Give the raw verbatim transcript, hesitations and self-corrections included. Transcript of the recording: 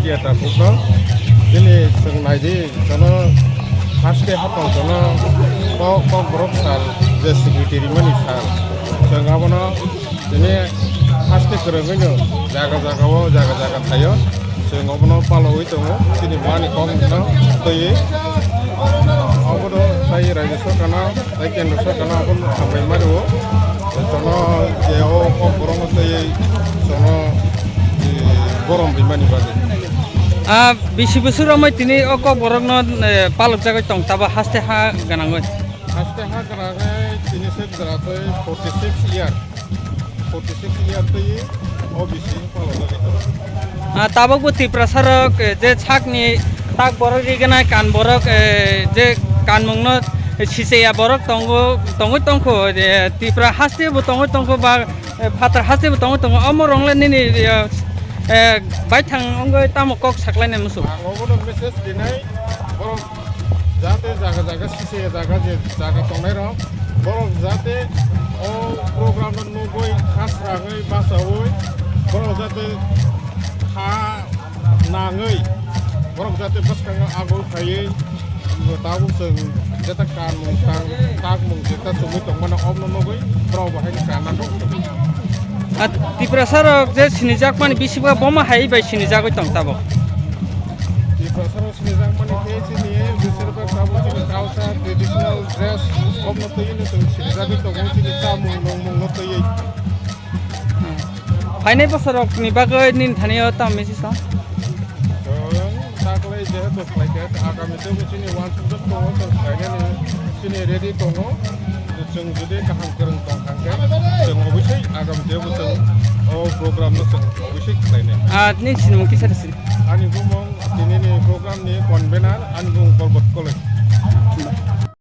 Eta kukno, bini chwng naidi, jono haste hapang jono kok, kok borok sal, je secretary mani sal. Chwng abono tini haste kwrwngwino jaga jaga o, jaga jaga thaio. Chwng obono palwi tongo, chini mani kok no twiwi. Obono tai raijyo sorkarno, tai kendro sorkarno obono hambai mani o. Jono je o kok borok no twiwi jono, eh, borom rimani bagwi. Ah, bisi bwswk romwi tini o kok borokno, eh, palokjagwi tong tabo haste ha gwnangwi? Haste ha gwnangwi tini se jora tei forty six year, forty six year tei o bisi palokjagwi tongo. Ah, tabukbo Tiprasa rok, eh, je sakni tak borok rignai kan borok, eh, je kanmungno sicheya borok tongo, tongwi tongkho, eh, Tipra haste bo tongwi tongkho ba Eh, phatar haste bo tongwi tongo, omo rwng le nini, eh, eh, baithang wngwi tamo kok saklainai muchung? Ang obono message rinai, borok jate jaga jaga sise jaga je jaga tongnai rok, borok jate o program no nugwi khasrangwi bachaui borok jate kha nangwi borok jate bwskango agul khaiwi tabuk chwng jeta kanmung tang takmung jeta chumui tongmano obno nugwi borok bo haino kanna tong. Ah, Tiprasa rok je sinijakmani bisingo bomo hai bai sinijagwi tong tabuk. Tiprasa rok sinijakmani khe chini bisirba tabuk chini culture, traditional dress obno twiwi no chwng sinijagwi tongo, chini chamung nungmung no twiwi. Phainai bosor rok ni bagwi nini thani o tamo message tong? Chwng taklai jehetu khlaikha, agami tebo chini uansukjak tongo, chwng khlainani chini ready tongo. Chwng jodi kaham kwrwng tong thangkhe, chwng obisoi agami tebo chwng o program no chwng obisoi khlainai. Ah, nini sinimung kisa rwsidi. Ani bumung tinini program ni convener, ani bumung Porbot Koloi.